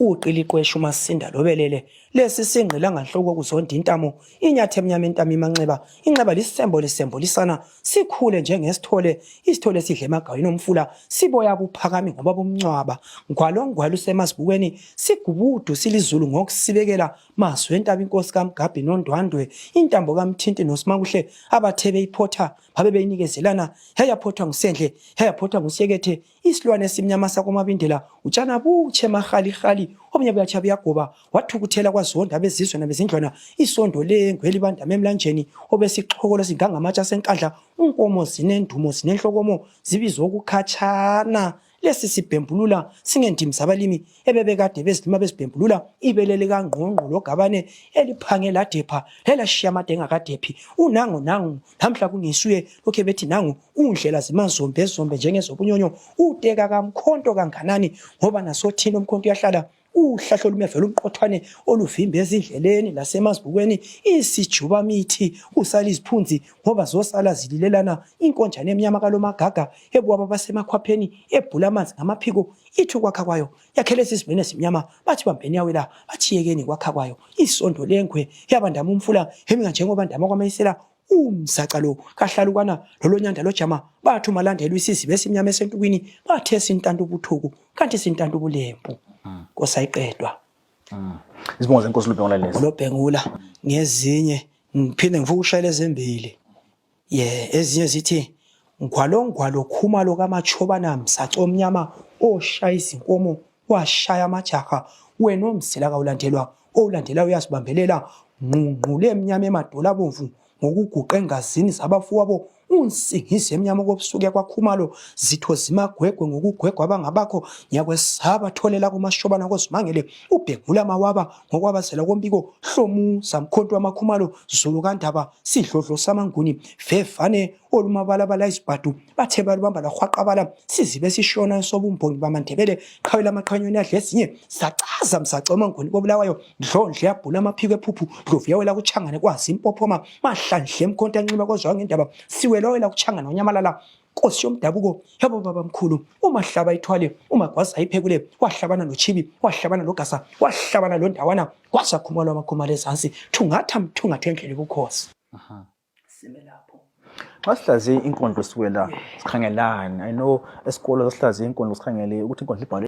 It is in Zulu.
Uqiliqwesha umasinda lobelele lesi singqila nganhloko kuzonda intamo inyathi emnyama intamo imanxeba inxeba lisembo lisembo lisana sikhule njengesithole isithole sidle emagawini omfula siboya buphakami ngoba bomncwaba ngwalo ngwalo usemazibukweni sigubudu silizulu ngokusibekela mazwi entaba inkosi kaMgabhi noNdwandwe intambo kaMthinti noSimakuhle abathe beyiphotha babe beyinikezelana yayaphothwa ngusendle yayaphothwa ngusiyekethe Isilwane esimnyama sakomabindela utshana butshe mahalihali obunye buyatsha buyagoba wathukuthela kwazonda abezizwe nabezindlwana isondo lengwe elibandama emlanjeni obesixhokolo singangamatshe asenkandla unkomo zinendumo zinenhlokomo zibizwa okukhatshana lesi sibhembulula singendimi zabalimi ebebekade bezilima bezibhembulula ibele likangqongqo logabane eliphange ladepha lelashiya amade engakadephi unangu nangu namhla kungisuye lokhe bethi nangu undlela zimazombe zombe njengezobunyonyo uteka kamkhonto kanganani ngoba nasothini umkhonto uyahlala uhlahlo lumevela umqothwane oluvimba ezindleleni lasemazibukweni isijuba mithi kusala iziphunzi ngoba zosala zililelana inkonjane emnyama kalomagaga ebuwaba basemakhwapheni ebhula amanzi ngamaphiko ithi ukwakha kwayo yakhele esizibeni esimnyama bathi bambeni yawela bathi yekeni kwakha kwayo isondo lengwe yabandama umfula hemi njengoba ndama kwamayisela umzaca lo kahlalukwana lolonyanda lojama bathi umalandela isiziba esimnyama esentukwini bathe sintanta ubuthuku kanti sintanta ubulembu nkosi ayiqedwa Izibongo zenkosi Lobhengula lezi. Lobhengula ngezinye ngiphinde ngifuna ukushayela ezimbili ye ezinye zithi ngwalo ngwalo khumalo kamatshobana msaco omnyama oshaya izinkomo washaya amajaha wena omzila kawulandelwa owulandela uyazibambelela ngqungqule emnyama emadola abomvu ngokuguqa engazini zabafowabo unsingizi emnyama kobusuku yakwakhumalo zitho zimagwegwe ngokugwegwa abangabakho ngiyakwesaba tholela kumashobana kozimangele ubhengula amawaba ngokwabazela kombiko hlomuza mkhonto wamakhumalo zulu kandaba sidlodlo samanguni vevane olumabalabala izibhadu bathe balubamba lwahwaqabala sizibe sishona sobumbongi bamandebele qhawe lamaqhanyoni adla ezinye sacaza msaca omanguni kobulawayo dlondle yabhula amaphiko ephuphu dlovu yawela kuchangane kwazi impophoma mahlandle emkhonto anxiba kozwa ngendaba siwela wela kuchangane wanyamalala nkosi yomdabuko yabo baba mkhulu umahlaba ithwale umagwaza ayiphekule wahlabana nochibi wahlabana nogasa wahlabana londawana kwasakhumalo amakhumalo ezansi thungatha mthungatha endlela ebukhosi sime lapho Xa sihlaziye inkondlo siwela sikhangelani? I know esikolo sihlaziye inkondlo sikhangele ukuthi inkondlo ibhalwe